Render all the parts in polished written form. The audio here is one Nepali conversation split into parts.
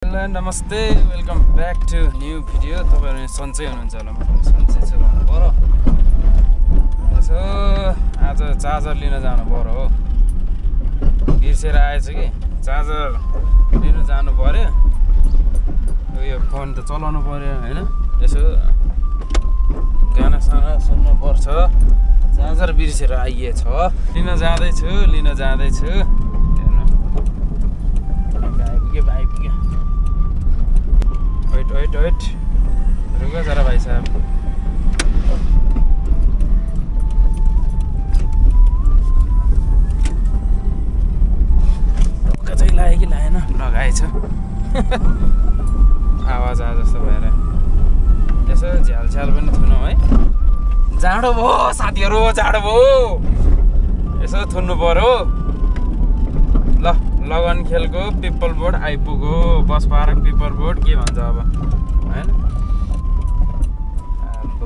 हेलो नमस्ते वेलकम ब्याक टु न्यू भिडियो। तपाईहरु सन्चै हुनुहुन्छ होला, म पनि सन्चै छु भन्नु पर्यो। यसो आज चार्जर लिन जानु पर्यो हो, बिर्सेर आएछ कि चार्जर लिन जानु पर्यो। यो फोन त चलाउनु पर्यो हैन, यसो गाना साना सुन्नु पर्छ। चार्जर बिर्सेर आइएछ, लिन जाँदैछु वेट रुक जरा भाइ साहब। ढोका चाहिँ लाग्यो कि लागेन, लगाएछ आवाज आ जस्तो भएर। यसो झ्यालछ्याल पनि थुनौँ है, जाडो भयो साथीहरू, जाडो भयो, यसो थुन्नु पर्यो। ल लगन खेलको पिपल बोर्ड आइपुग्यो, बस पार्क पिपल बोर्ड के भन्छ अब हैन। अब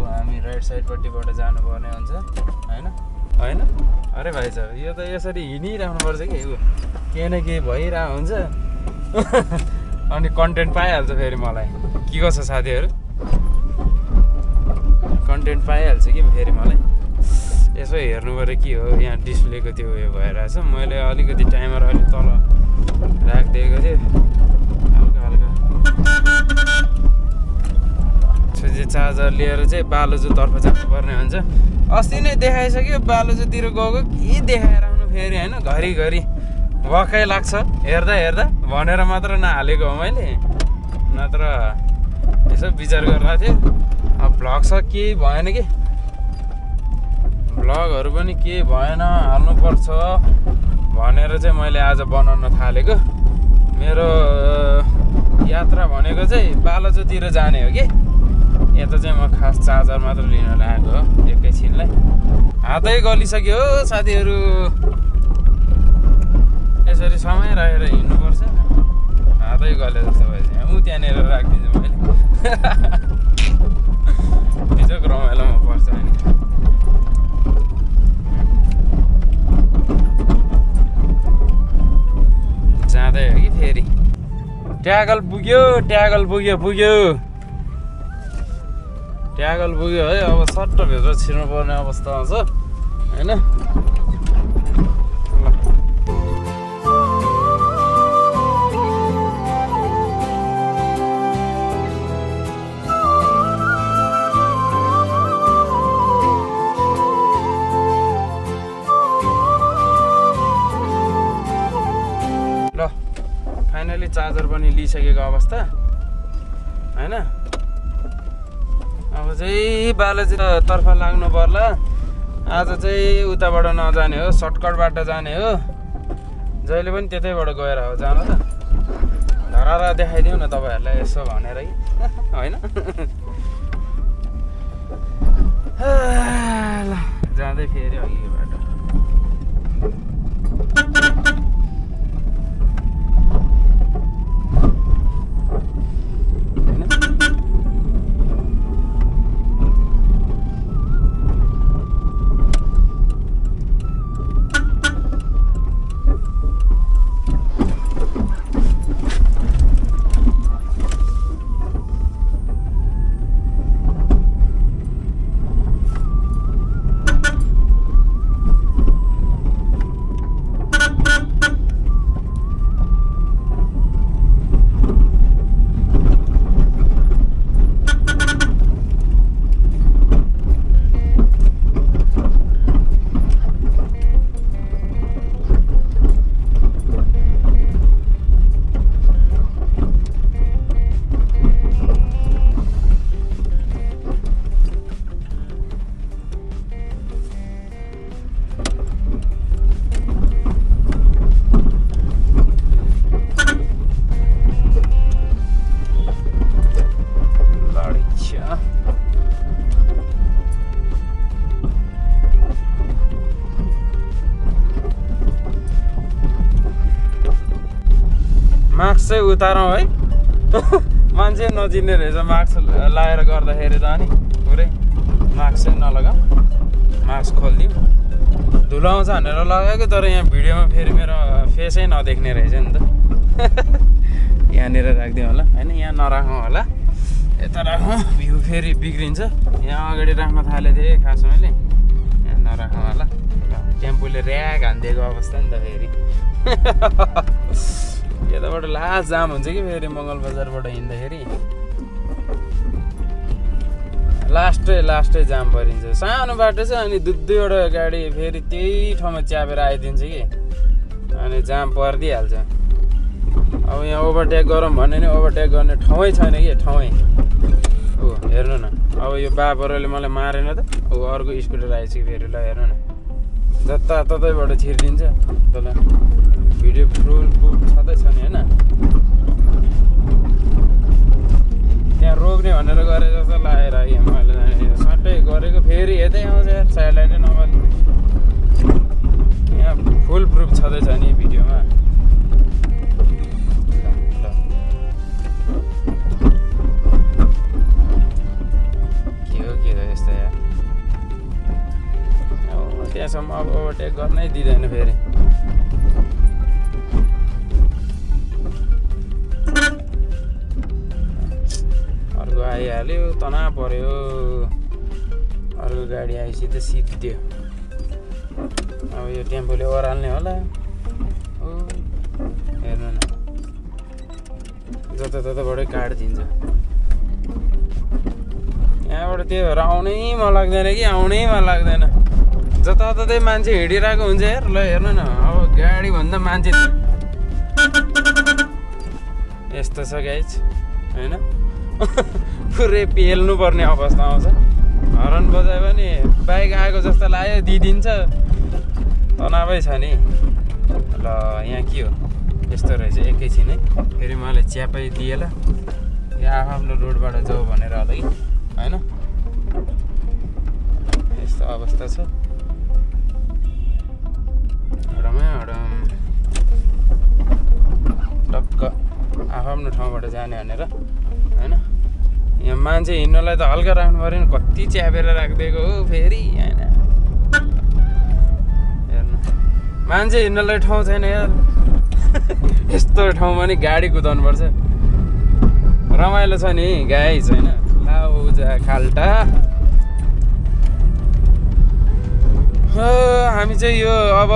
हामी राइट साइडपट्टिबाट जानुपर्ने हुन्छ हैन। अरे भाइ साहब, यो त यसरी हिँडिराख्नुपर्छ कि केही न केही भइरहेको हुन्छ अनि कन्टेन्ट पाइहाल्छ फेरि मलाई। के गर्छ साथीहरू, कन्टेन्ट पाइहाल्छ कि फेरि मलाई। यसो हेर्नु पर्यो के हो यहाँ डिस्प्लेको त्यो उयो भइरहेछ। मैले अलिकति टाइमर अलिक तल राखिदिएको थिएँ, हल्का चार्जर लिएर चाहिँ बालुजोतर्फ जानुपर्ने हुन्छ। अस्ति नै देखाइसक्यो, बालुजोतिर गएको के देखाएर आउनु फेरि होइन। घरिघरि वाक्कै लाग्छ हेर्दा भनेर मात्र नहालेको हो मैले, नत्र यसो विचार गरिरहेको थिएँ। अब भ्लग छ केही भएन कि, भ्लगहरू पनि केही भएन, हाल्नुपर्छ भनेर चाहिँ मैले आज बनाउन थालेको। मेरो यात्रा भनेको चाहिँ बालुजोतिर जाने हो कि। यता चाहिँ म खास चार्जर मात्र लिन लागेको हो एकैछिनलाई। हातै गलिसक्यो साथीहरू, यसरी समय रहेर हिँड्नुपर्छ। हातै गले जस्तो भएछ, त्यहाँनिर राखिदिन्छु मैले बिजोक रमाइलोमा पर्छ होइन। जाँदै हो कि फेरि ट्यागल पुग्यो है। अब सट्ट भित्र छिर्नु पर्ने अवस्था आउँछ होइन। ल फाइनली चार्जर पनि लिइसकेको अवस्था होइन। अब चाहिँ बालुजोतर्फ लाग्नु पर्ला। आज चाहिँ उताबाट नजाने हो, सर्टकटबाट जाने हो। जहिले पनि त्यतैबाट गएर हो जानु त। धरारा देखाइदिउँ न तपाईँहरूलाई यसो भनेर कि होइन। ल जाँदै फेरि अघिबाट मास्क चाहिँ उतारौँ है। मान्छे नचिन्ने रहेछ मास्क लगाएर गर्दाखेरि त अनि पुरै मास्क चाहिँ नलगाऊ, मास्क खोलिदिउँ। धुलो आउँछ भनेर लगाएको, तर यहाँ भिडियोमा फेरि मेरो फेसै नदेख्ने रहेछ नि त। यहाँनिर राखिदिउँ होला होइन, यहाँ नराखौँ होला, यता राखौँ, भ्यू फेरि बिग्रिन्छ। यहाँ अगाडि राख्न थाले थिएँ खास मैले, यहाँ नराखौँ होला। टेम्पोले ऱ्याक हानिदिएको अवस्था नि त फेरि। यताबाट लास्ट जाम हुन्छ कि फेरि मङ्गल बजारबाट हिँड्दाखेरि लास्टै जाम परिन्छ। सानो बाटो छ अनि दुईवटा गाडी फेरि त्यही ठाउँमा च्यापेर आइदिन्छ कि अनि जाम परिदिइहाल्छ। अब यहाँ ओभरटेक गरौँ भने नि ओभरटेक गर्ने ठाउँै छैन कि ठाउँै। ऊ हेर्नु न, अब यो बाबरोले मलाई मारेन त, ऊ अर्को स्कुटर आएछ कि फेरि। ल हेर्नु न, जताततैबाट छिरिदिन्छ। तल भिडियो फुल प्रुफ छँदै छ नि होइन। त्यहाँ रोक्ने भनेर गरे जस्तो लागेर यहाँ मैले सट्टै गरेको, फेरि यतै आउँछ यार, साइड लाइटै नगर्ने। यहाँ फुल प्रुफ छँदैछ नि भिडियोमा। के हो यस्तो यार, त्यहाँसम्म अब ओभरटेक गर्नै दिँदैन फेरि। अर्को आइहाल्यो, तना पर्यो, अर्को गाडी आएपछि त सिद्धियो। अब यो टेम्पोले ओह्राल्ने होला। हेर्नु न, जताततैबाटै काटिदिन्छ। यहाँबाट त्यही भएर आउनै मन लाग्दैन कि आउनै मन लाग्दैन। जताततै मान्छे हिँडिरहेको हुन्छ यार। ल हेर्नु न, अब गाडीभन्दा मान्छे यस्तो छ गाइज होइन। पुरै पेल्नु पर्ने अवस्था आउँछ। हर्न बजायो भने बाइक आएको जस्तो लाग्यो, दिइदिन्छ, तनावै छ नि। ल यहाँ के हो, यस्तो रहेछ एकैछिन है। फेरि मलाई च्यापै दिएला, यहाँ आफ्नो रोडबाट जाऊ भनेर होला कि होइन। यस्तो अवस्था छ। टक्क आफ्नो ठाउँबाट जाने भनेर होइन। यहाँ मान्छे हिँड्नलाई त हल्का राख्नु पऱ्यो नि, कति च्यापेर राखिदिएको हो फेरि होइन। हेर्नु, मान्छे हिँड्नलाई ठाउँ छैन यार। यस्तो ठाउँमा नि गाडी कुदाउनुपर्छ। रमाइलो छ नि गाइज होइन। लाउजा खाल्टा। हामी चाहिँ यो अब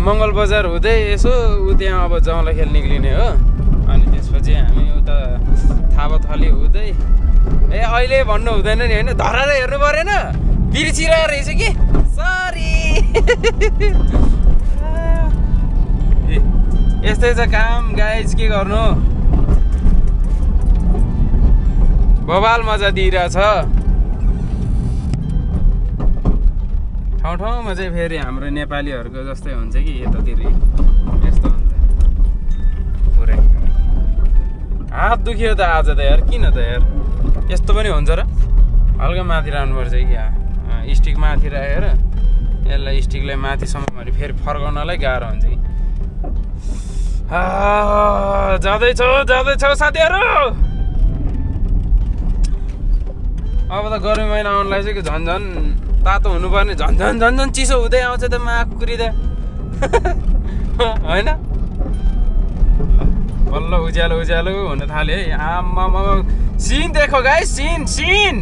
मङ्गल बजार हुँदै यसो त्यहाँ अब जाउँला खेल निक्लिने हो। अनि त्यसपछि हामी उता थापाथली हुँदै अहिले भन्नु हुँदैन नि होइन। धराएर हेर्नु परेन, बिर्सिरहेको रहेछ कि, सरी। यस्तै छ काम गाइज, के गर्नु। बवाल मजा दिइरहेछ। ठाउँमा चाहिँ फेरि हाम्रो नेपालीहरूको जस्तै हुन्छ कि यतातिर यस्तो हुन्छ पुरै। हात दुख्यो त आज त यार, किन त यार यस्तो पनि हुन्छ र। हल्का माथि राख्नुपर्छ कि स्टिक माथि राखेर यसलाई स्टिकलाई माथिसम्म भने फेरि फर्काउनलाई गाह्रो हुन्छ कि। जाँदैछौ साथीहरू। अब त गर्मी महिना आउनु लाग्छ कि झन् तातो हुनुपर्ने, झन् चिसो हुँदै आउँछ त माकुरी त होइन। बल्ल उज्यालो हुन थाल्यो है। आम्मामा सिन देखो गाइस, सिन।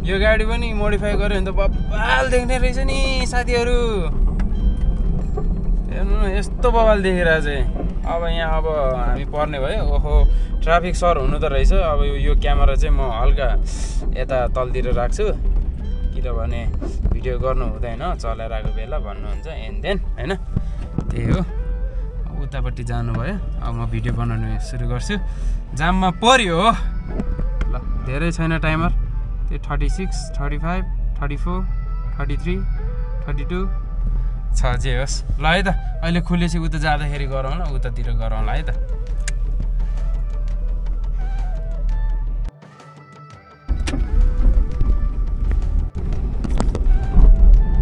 यो गाडी पनि मोडिफाई गर्यो भने त बब्बाल देख्ने रहेछ नि साथीहरू। हेर्नु न, यस्तो बवाल देखिरहेको चाहिँ। अब यहाँ अब हामी पर्ने भयो। ओहो, ट्राफिक सर हुनु त रहेछ। अब यो क्यामेरा चाहिँ म हल्का यता तलतिर राख्छु, किनभने भिडियो गर्नु हुँदैन चलाइरहेको बेला भन्नुहुन्छ एन्डेन होइन। त्यही हो, उतापट्टि जानुभयो। अब म भिडियो बनाउनु सुरु गर्छु। जाममा पर्यो हो। ल धेरै छैन टाइमर, त्यो 36, 35, 34, 33, 32 छ जे होस्। ल है त, अहिले खुलेपछि उता जाँदाखेरि गरौँ ल, उतातिर गरौँला है त।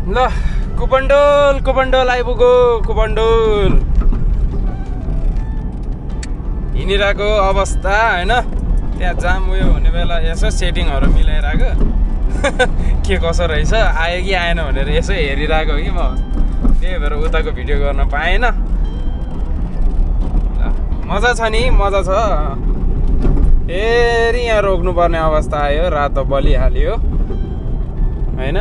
ल कुपन्डोल आइपुग्यो। कुपन्डोल हिँडिरहेको अवस्था होइन। त्यहाँ जाम उयो हुने बेला यसो सेटिङहरू मिलाइरहेको के कसो रहेछ, आयो कि आएन भनेर यसो हेरिरहेको कि म। त्यही भएर उताको भिडियो गर्न पाएन। मजा छ नि मजा छ फेरि यहाँ रोक्नुपर्ने अवस्था आयो रातो बलिहाल्यो हैन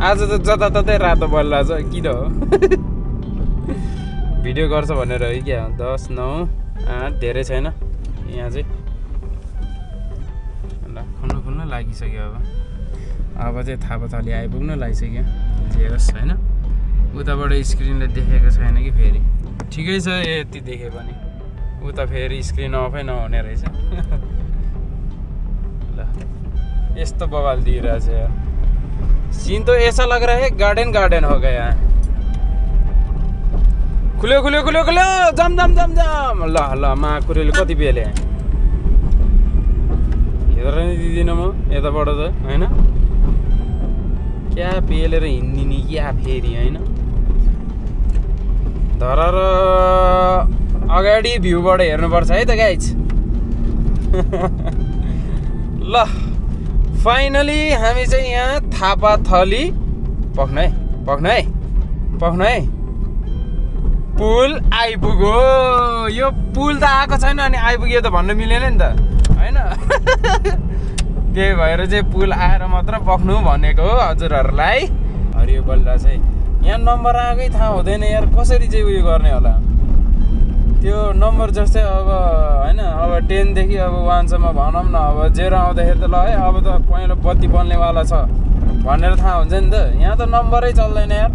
आज त जताततै रातो बलिरहेछ किन हो भिडियो गर्छ भनेर है क्या 10 9 8 धेरै छैन यहाँ चाहिँ ल खुल्न लागिसक्यो अब चाहिँ थापाथली आइपुग्न लागिसक्यो जे होस् हैन उताबाट स्क्रिनले देखेको छैन कि फेरि ठिकै छ यति देखे पनि उता फेरि स्क्रिन अफै नहुने रहेछ ल यस्तो बवाल दिइरहेछ यार सीन तो ऐसा लग रहा है गार्डन गार्डन हो गया खुल्यो खुल्यो खुल्यो खुल्यो जम जम जम जम ल ल माकुरेले कति बेले हेरेर नि दिदिनँ म यताबाट त हैन क्या पेलेर हिँड्दिने क्या फेरि हैन धरार अगाडि भ्यूबाट हेर्नुपर्छ है त गाइज ल फाइनली हामी चाहिँ यहाँ थापाथली पक्न है पुल आइपुग्यो यो पुल त आएको छैन अनि आइपुग्यो त भन्न मिलेन नि त हैन त्यही भएर चाहिँ पुल आएर मात्र पक्नु भनेको हो हजुरहरूलाई हरियो बलिरहेछ है यहाँ नम्बर आएकै थाहा हुँदैन यार कसरी चाहिँ उयो गर्ने होला त्यो नम्बर जस्तै अब हैन अब 10 देखि अब 1 सम्म भनौँ न अब 0 आउँदाखेरि त ल है अब त पहिलो बत्ती बल्नेवाला छ भनेर थाहा हुन्छ नि त यहाँ त नम्बरै चल्दैन यार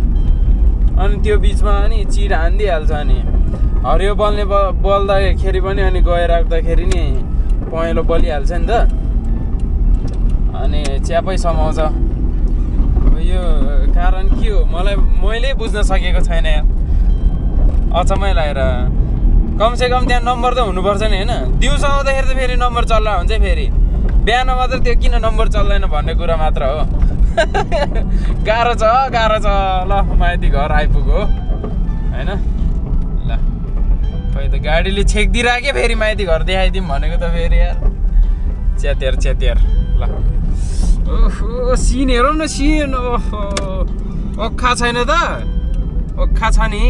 अनि त्यो बिचमा अनि चिर हान्दिहाल्छ अनि हरियो बल्दाखेरि पनि अनि गइराख्दाखेरि नि पहेँलो बलिहाल्छ नि त अनि च्यापै समाउँछ यो कारण के हो मैले बुझ्न सकेको छैन यार अचम्मै लागेर कमसेकम त्यहाँ नम्बर त हुनुपर्छ नि हैन दिउँसो आउँदाखेरि त फेरि नम्बर चल्ला हुन्छ फेरि बिहान मात्र त्यो किन नम्बर चल्दैन भन्ने कुरा मात्र हो गाह्रो छ ल माइती घर आइपुग्यो हैन ल खै त गाडीले छेक्दिराख्यो फेरि माइती घर देखाइदिउँ भनेको त फेरि यार च्यातेर ल ओहो सिन हेरौँ न सिन ओहो ओखा छैन त ओखा छ नि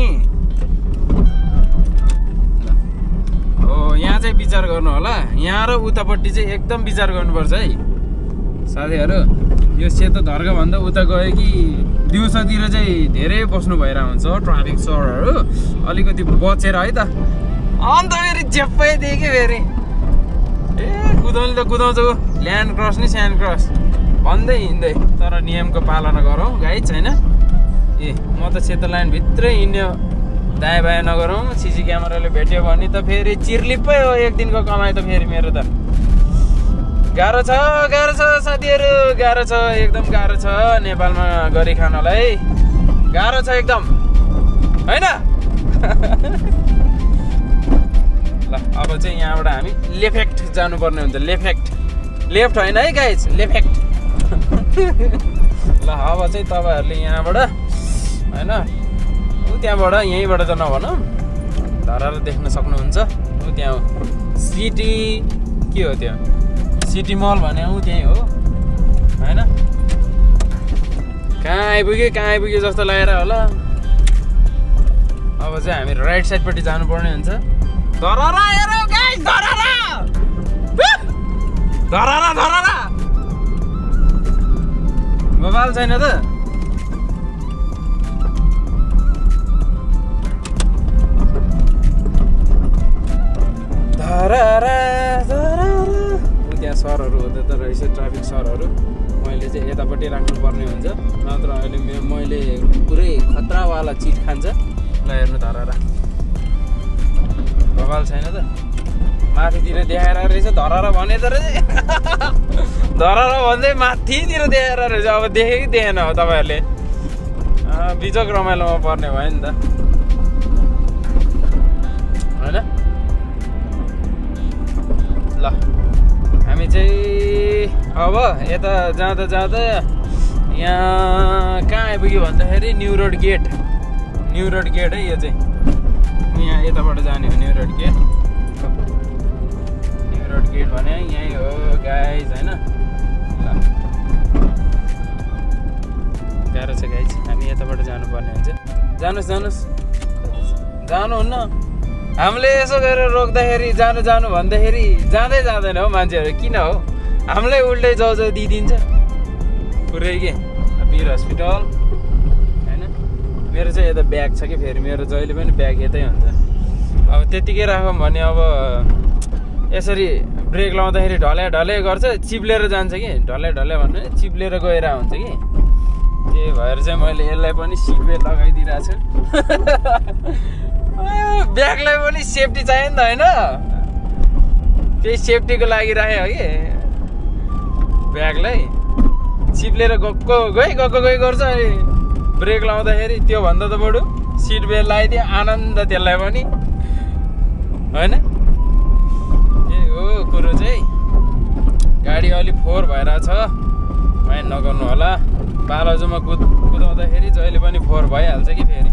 यहाँ चाहिँ विचार गर्नु होला यहाँ र उतापट्टि चाहिँ एकदम विचार गर्नुपर्छ है साथीहरू यो सेतो धर्का भन्दा उता गयो कि दिउँसोतिर चाहिँ धेरै बस्नु भइरहेको हुन्छ ट्राफिक सरहरू अलिकति बचेर है त अन्त फेरि झेप्पै देखेँ फेरि ए कुदाउने त कुदाउँछु ल्यान्ड क्रस नि स्यान्ड क्रस भन्दै हिँड्दै तर नियमको पालना गरौँ गाइज हैन ए म त सेतो लाइनभित्रै हिँड्यो दायाँ बायाँ नगरौँ सिसी क्यामेराले भेट्यो भने त फेरि चिर्लिप्पै हो एक दिनको कमाइ त फेरि मेरो त गाह्रो छ साथीहरू गाह्रो छ एकदम गाह्रो छ नेपालमा गरी खानलाई गाह्रो छ एकदम हैन ल अब चाहिँ यहाँबाट हामी लेफ्ट जानुपर्ने हुन्छ लेफ्ट होइन है गाइज लेफ्ट ल अब चाहिँ तपाईँहरूले यहाँबाट हैन त्यहाँबाट यहीँबाट त नभनौँ धरार देख्न सक्नुहुन्छ त्यहाँ सिटी के हो त्यो सिटी मल भने त्यहीँ हो हैन कहाँ आइपुग्यो जस्तो लागेर होला अब चाहिँ हामी राइट साइडपट्टि जानुपर्ने हुन्छ धरारा हेरौ गाइस धरारा मोबाइल छैन त त्यहाँ सरहरू हुँदा त रहेछ ट्राफिक सरहरू मैले चाहिँ यतापट्टि राख्नुपर्ने हुन्छ नत्र अहिले मैले पुरै खतरावाला चिज खान्छ ल हेर्नु धरारा भवाल छैन त माथितिर देखाएर रहेछ धरारा भने त रहेछ धरारा भन्दै माथितिर देखाएर रहेछ अब देखे कि देखेन हो तपाईँहरूले बिजोक रमाइलोमा पर्ने भयो नि त होइन ल हामी चाहिँ अब यता जाँदा यहाँ कहाँ आइपुग्यो भन्दाखेरि न्यू रोड गेट है यो चाहिँ यहाँ यताबाट जाने हो न्यू रोड गेट भने यहीँ हो गाइज होइन ल गाह्रो छ गाइज हामी यताबाट जानुपर्ने हुन्छ जानुहोस् जानुहुन्न हामीले यसो गरेर रोक्दाखेरि जानु भन्दाखेरि जाँदैन हो मान्छेहरू किन हो हामीलाई उल्टै जाउ दिइदिन्छ पुरै के वीर हस्पिटल हैन मेरो चाहिँ यता ब्याग छ कि फेरि मेरो जहिले पनि ब्याग यतै हुन्छ अब त्यतिकै राखौँ भने अब यसरी ब्रेक लाउँदाखेरि ढले गर्छ चिप्लेर जान्छ कि ढले भन्नु चिप्लेर गएर हुन्छ कि त्यही भएर चाहिँ मैले यसलाई पनि सिट बेल्ट लगाइदिइरहेको छु ब्यागलाई पनि सेफ्टी चाहियो नि त होइन त्यही सेफ्टीको लागि राखेँ हो कि ब्यागलाई चिप्लेर गएको गर्छ अनि ब्रेक लाउँदाखेरि त्योभन्दा त बरु सिट बेल्ट लगाइदियो आनन्द त्यसलाई पनि होइन ए हो कुरो चाहिँ गाडी अलिक फोहोर भइरहेछ माइन्ड नगर्नु होला बालाजुमा कुदाउँदाखेरि जहिले पनि फोहोर भइहाल्छ कि फेरि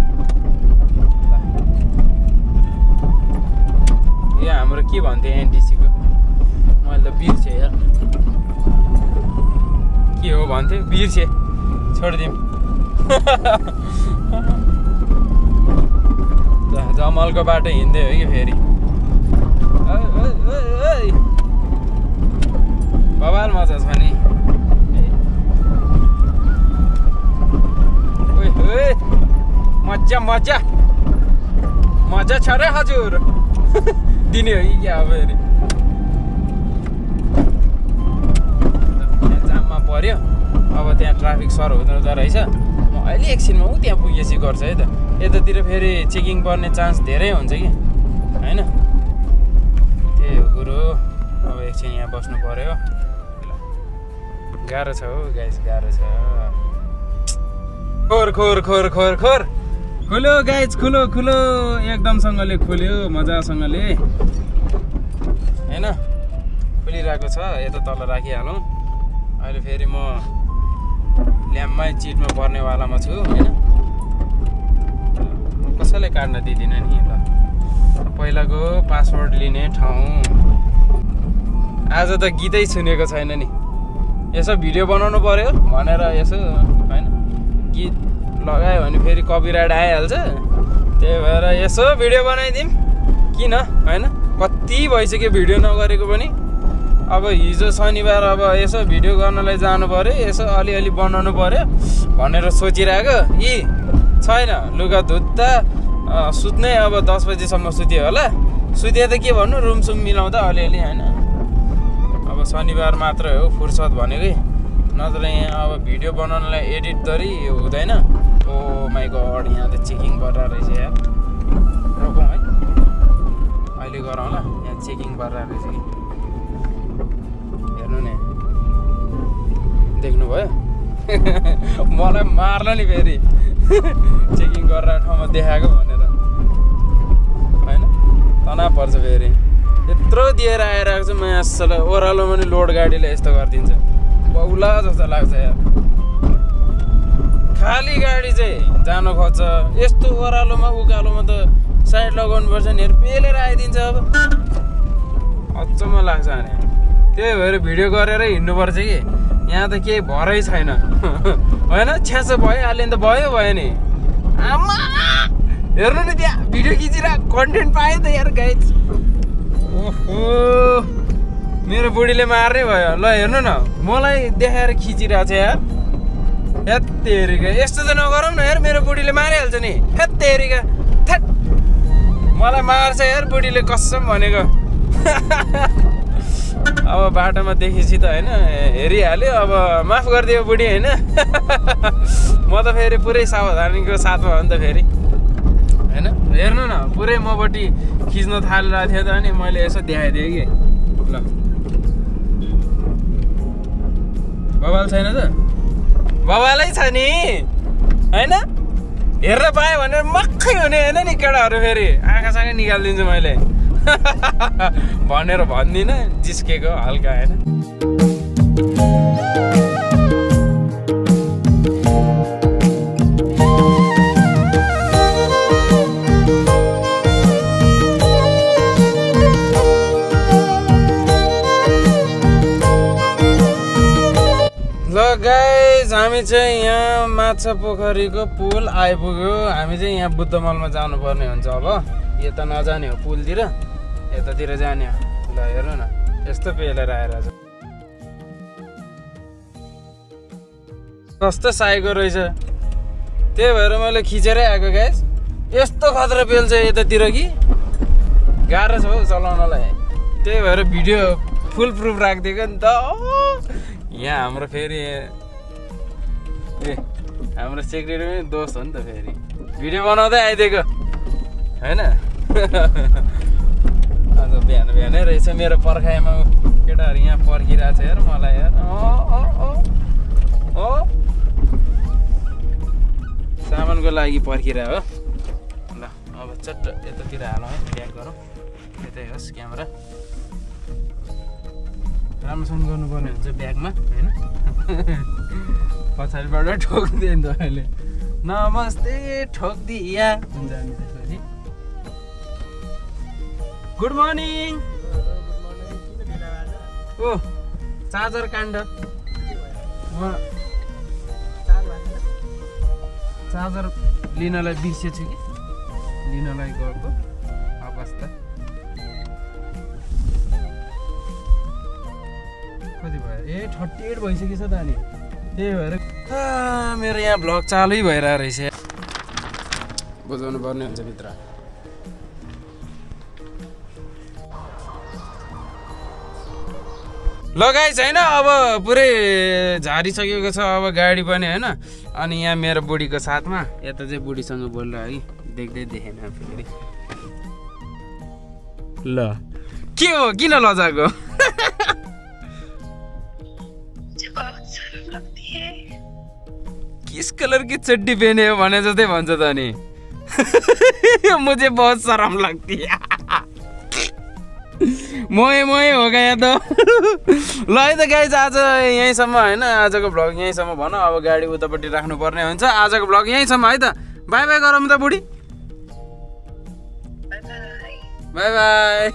यो हाम्रो के भन्थ्यो एनटिसीको मैले त बिर्सेँ यार के हो भन्थ्यो बिर्सेँ छोडिदिउँ जमलको बाटो हिँड्दै हो कि फेरि बबाल मजा छ नि मजा छ रे हजुर दिने हो कि क्या अब फेरि जाममा पर्यो अब त्यहाँ ट्राफिक सर हुँदो रहेछ म अहिले एकछिनमा ऊ त्यहाँ पुगेपछि गर्छ है त यतातिर फेरि चेकिङ पर्ने चान्स धेरै हुन्छ कि होइन त्यही हो कुरो अब एकछिन यहाँ बस्नु पर्यो गाह्रो छ हो गाइस गाह्रो छ खोर खुल्यो गाइज खुलो एकदमसँगले खुल्यो मजासँगले होइन खुलिरहेको छ यता तल राखिहालौँ अहिले फेरि म ल्याम्पमै चिटमा पर्नेवालामा छु होइन म कसैलाई काट्न दिँदिनँ नि ल पहिलाको पासवर्ड लिने ठाउँ आज त गीतै सुनेको छैन नि यसो भिडियो बनाउनु पर्यो भनेर यसो होइन गीत लगायो भने फेरि कपिराइट आइहाल्छ त्यही भएर यसो भिडियो बनाइदिउँ किन होइन कति भइसक्यो भिडियो नगरेको पनि अब हिजो शनिबार अब यसो भिडियो गर्नलाई जानु पर्यो यसो अलिअलि बनाउनु पर्यो भनेर सोचिरहेको यी छैन लुगा धुत्ता सुत्नै अब 10 बजीसम्म सुत्यो होला सुत्यो त के भन्नु रुमसुम मिलाउँदा अलिअलि होइन अब शनिबार मात्रै हो फुर्सद भनेकै नत्र यहाँ अब भिडियो बनाउनलाई एडिट गरी हुँदैन ओ माई गड यहाँ त चेकिङ गरेर रहेछ यार रोकौँ है अहिले गरौँला यहाँ चेकिङ गरेर रहेछ कि हेर्नु नि देख्नुभयो मलाई मार्ला नि फेरि चेकिङ गरेर ठाउँमा देखाएको भनेर होइन तनाव पर्छ फेरि यत्रो दिएर आइरहेको छु म यसलाई ओह्रालोमा नि लोड गाडीले यस्तो गरिदिन्छ बौला जस्तो लाग्छ यार खाली गाडी चाहिँ जानु खोज्छ यस्तो ओह्रालोमा उकालोमा त साइड लगाउनुपर्छ नि पेलेर आइदिन्छ अब अचम्म लाग्छ नि त्यही भएर भिडियो गरेर हिँड्नुपर्छ कि यहाँ त केही भरै छैन होइन छ्यासो भइहाल्यो नि त भयो नि आमा हेर्नु नि त्यहाँ भिडियो खिचिरहेको कन्टेन्ट पाएँ त यार गाइज ओहो मेरो बुढीले मार्ने भयो ल हेर्नु न मलाई देखाएर खिचिरहेको छ यार हेत्तेरिका यस्तो त नगरौँ न यार मेरो बुढीले मारिहाल्छ नि हेत्तेरिका थ्याट मलाई मार्छ यार बुढीले कसम भनेको अब बाटोमा देखेपछि त होइन हेरिहाल्यो अब माफ गरिदियो बुढी होइन म त फेरि पुरै सावधानीको साथमा हो नि त फेरि होइन हेर्नु न पुरै मपट्टि खिच्न थालिरहेको थियो त अनि मैले यसो देखाइदिएँ कि ल बबाल छैन त बबालै छ नि होइन हेर्न पाएँ भनेर मक्खै हुने होइन नि केटाहरू फेरि आँखासँगै निकालिदिन्छु मैले भनेर भन्दिनँ जिस्केको हल्का होइन गाइज हामी चाहिँ यहाँ माछा पोखरीको पुल आइपुग्यो हामी चाहिँ यहाँ बुद्धमलमा जानुपर्ने हुन्छ अब यता नजाने हो पुलतिर यतातिर जाने हो ल हेर्नु न यस्तो पेलेर आएर कस्तो साइको रहेछ त्यही भएर मैले खिचेरै आएको गाइस यस्तो खतरा पेल्छ यतातिर कि गाह्रो छ हौ चलाउनलाई त्यही भएर भिडियो फुल प्रुफ राखिदिएको नि त यहाँ हाम्रो फेरि ए हाम्रो सेक्रेटरी पनि दोस्त हो नि त फेरि भिडियो बनाउँदै आइदिएको होइन आज बिहानै रहेछ मेरो पर्खाइमा केटाहरू यहाँ पर्खिरहेको छ हेर मलाई हेर सामानको लागि पर्खिरह हो ल अब चट्ट यतातिर हालौँ है ब्याक गरौँ यतै होस् क्यामेरा राम्रोसँग गर्नुपर्ने हुन्छ ब्यागमा होइन पछाडिबाट ठोकिदियो नि तपाईँले नमस्ते ठोकिदिया हुन्छ अनि त्यसपछि गुड मर्निङ ओ चार्जर काण्ड चार्जर लिनलाई बिर्सेछु कि लिनलाई गएको अवस्था कति भयो ए 38 भइसकेछ त अनि त्यही भएर मेरो यहाँ भ्लग चालु भइरहेको रहेछ बुझाउनु पर्ने हुन्छ भित्र लगाइ छैन अब पुरै झारिसकेको छ अब गाडी पनि होइन अनि यहाँ मेरो बुढीको साथमा यता चाहिँ बुढीसँग बोलिरह्यो कि देख्दै देखेन फेरि ल के हो किन लजाको किस कलर की चड्डी पहने हो भने जस्तै भन्छ त नि मुझे बहुत शरम लाग्ती है मोए हो गया त ल है त गाइज आज यहीँसम्म होइन आजको भ्लग यहीँसम्म भन अब गाडी उतापट्टि राख्नुपर्ने हुन्छ आजको भ्लग यहीँसम्म है त बाई बाई गरौँ त बुढी बाई बाई